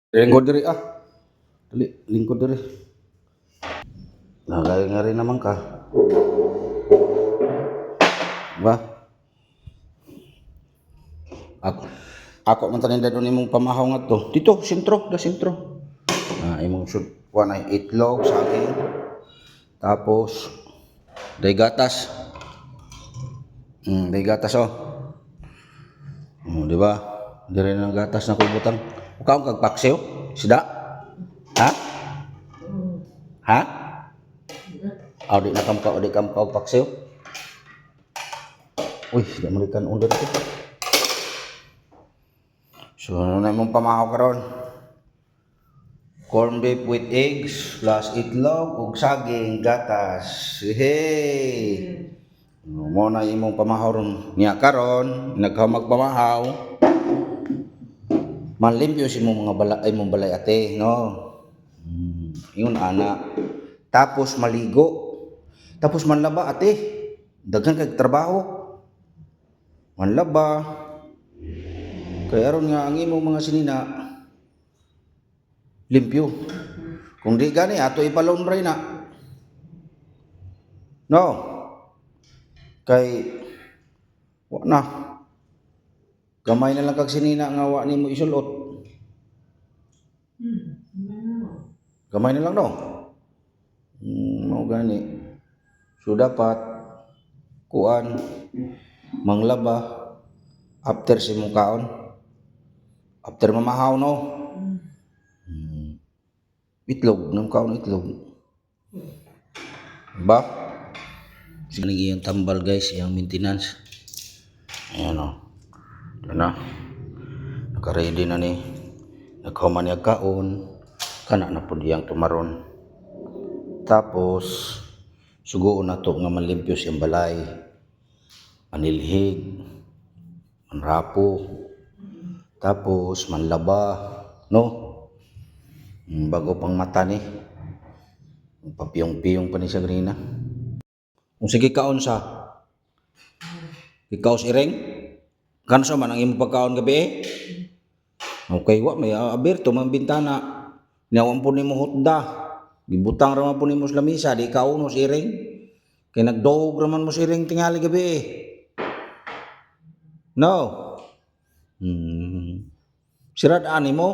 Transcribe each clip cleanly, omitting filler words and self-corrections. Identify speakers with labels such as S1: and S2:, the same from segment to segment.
S1: Lingkod diri ah. Dali, lingkod diri. Nagay nga rin naman ka. Ba? Ako ako man tanin dadon imong pamahaw nga to. Dito, sentro, da sentro. Ah, imong sud kuan ay itlog saging. Tapos day gatas. Day gatas oh. Oh, di ba? Dire na ang gatas na kubutang. Ukaon kag paksiw? Sida? Ha? Ha? Aw, di na kam ka, di kam ka og paksiw. Uy, di mo kan under ko. So, ano na imong pamahaw karon? Corn beef with eggs plus itlog ug saging gatas. Hey! Mo na imong pamahaw ron. Nya karon, nagkaw magpamahaw. Manlimpyo si imong mga balay, ay imong balay ate, no? Yun ana. Tapos maligo. Tapos manlaba ate. Daghan kag trabaho. Manlaba. Kay aron nga ang imong mga sinina limpyo. Kung di gani ato ipalaundry na. No. Kay wa na. Gamay na lang kag sinina nga wa nimo isulot. Gamay na lang no. Mao gani. So dapat kuan manglaba after sa imong kaon. After mamahaw no. Itlog, nang kaon itlog. Ba? Sige iyang tambal guys, iyang maintenance. Ayan o. Ito na. Naka-ready na ni. Naghuman niya kaon. Kana na po diyang tumaron. Tapos, sugoon na to nga manlimpyo siyang balay. Manilhig. Manrapo. Tapos, manlaba. No? Bago pang mata ni. Papiyong-piyong pa ni siya ganina. Kung sige kaon sa, ikaw si Ireng, kanso man ang imong pagkaon gabi eh? Okay, wa may aberto man bintana. Nawan po nimo hutda. Gibutang ra man po nimo sa lamisa, di kauno si Ireng. Kay nagdog ra man mo si Ireng tingali gabi eh. No. Sirad ani mo.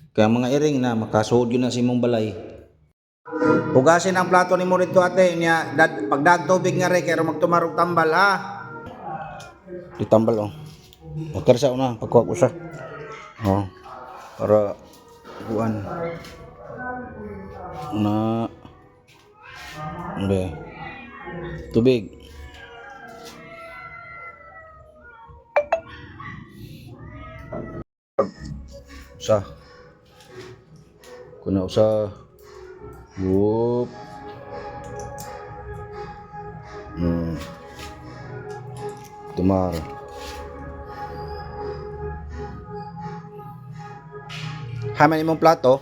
S1: Kaya mga iring na makasuod yun na sa imong balay. Hugasin ang plato ni mo rito ate niya dad, pagdag tubig nga re kay magtumarog tambal ha. Ditambal oh. Magkarsa una pagkuha ko siya. Oh. Para kuan na be tubig. Usa. Kuna usa. Whoop. Tumar. Haman imong plato.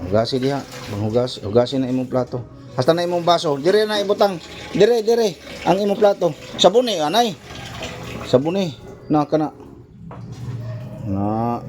S1: Hugasi diha. Manghugas, hugasi na imong plato. Hasta na imong baso. Dire na ibutang. Dire, dire. Ang imong plato. Sabon eh, anay. Sabon eh. Na kana. Na.